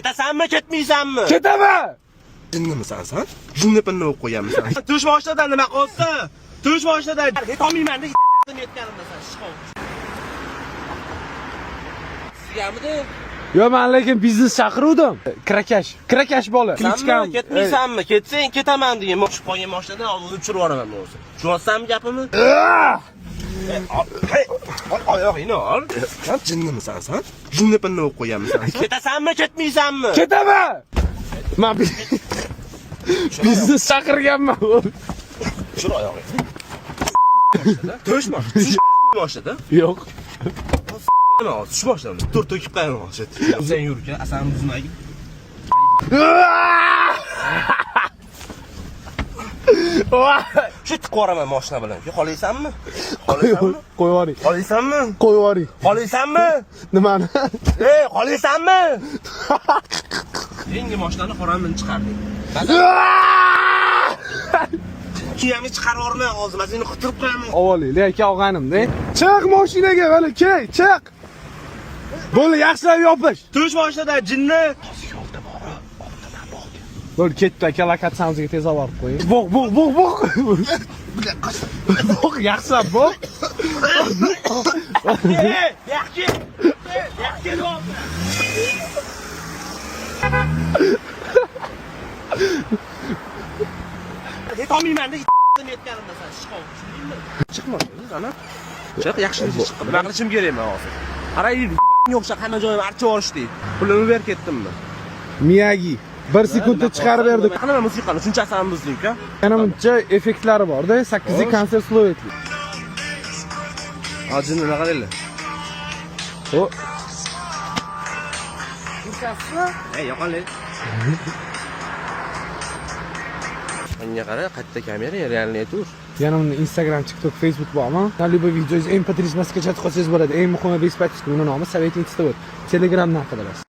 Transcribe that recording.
Ketasanmi, ketmaysanmi? Ketaman. Jinnimisan sen? Jinni pinni o'qib qo'yganmisan? Tush boshladan nima qolsa? Tush boshladan yetolmayman deb yetganimda sen shishqon. Sizgamidi? Yo, men lekin biznes chaqiruvdim. Krakash, krakash bola. Klichkam. Ketmaysanmi? Ketsang ketaman degan. Tushib qolgan mashinadan oldin tushirib yuboraman men o'zi. Tushunyapsanmi gapimni? Oyog'ingni ol. Sen jinnimisan sen? Jinni pinni o'qib qo'yganmisan? Ketasanmi, ketmaysanmi? Ketaman. Men biznes chaqirganman. Tushir oyog'ingni. Tush mashina. Mashinada. Yo'q. Nima hozir? Tush boshladi. Tur to'kib qo'yaman hozir. Sen yurgan, asan buzmagin. Shu tiqib yuboraman mashina bilan. Xohlaysanmi? Xohlaysanmi? Qo'yib yuboring. Xohlaysanmi? Qo'yib yuboring. Xohlaysanmi? Nimani? Ey, xohlaysanmi? Yangi mashinani qoramini chiqardik. Kiyamni chiqarib yuborma hozir, men seni qitirib qo'yaman. Avvali, lekin og'animda. Chiq mashinaga, mana kel, chiq. Bo'ldi, yaxshilab yopish. Tush mashinada jinni. Bo'ldi, ketdi aka, lokatsiyamizga tez olib borib qo'ying. Bo'q, bo'q, bo'q, bo'q. Bo'q, yaxshilab bo'q. Ey, yaxshi. Yaxshi deyapti. Yetolmayman deb yetganimda sen shishqon, tushundingmi? Chiqma, ana. Chiq, yaxshi chiq. Nima qilishim kerak men hozir? Qara, o'xshab hamma joyimni archib yuborishdi. Pulini berib ketdimmi? Miyagi 1 sekundda chiqarib berdi. Qanaqa musiqani shunchasi ham buzding uka? Yana buncha effektlari bor-da, 8 konsert slovetli. Hojini nima qaranglar? O, Ey, yo'qolay. Menga qara, qayerda kamera, realniy tur. Yana unda Instagram, TikTok, Facebook bormi? Na любой videongiz MP3 maskacha qolsangiz bo'ladi. Eng muhimi без подписка. Uni nomi Sovet Institut. Telegramdan qidirasiz.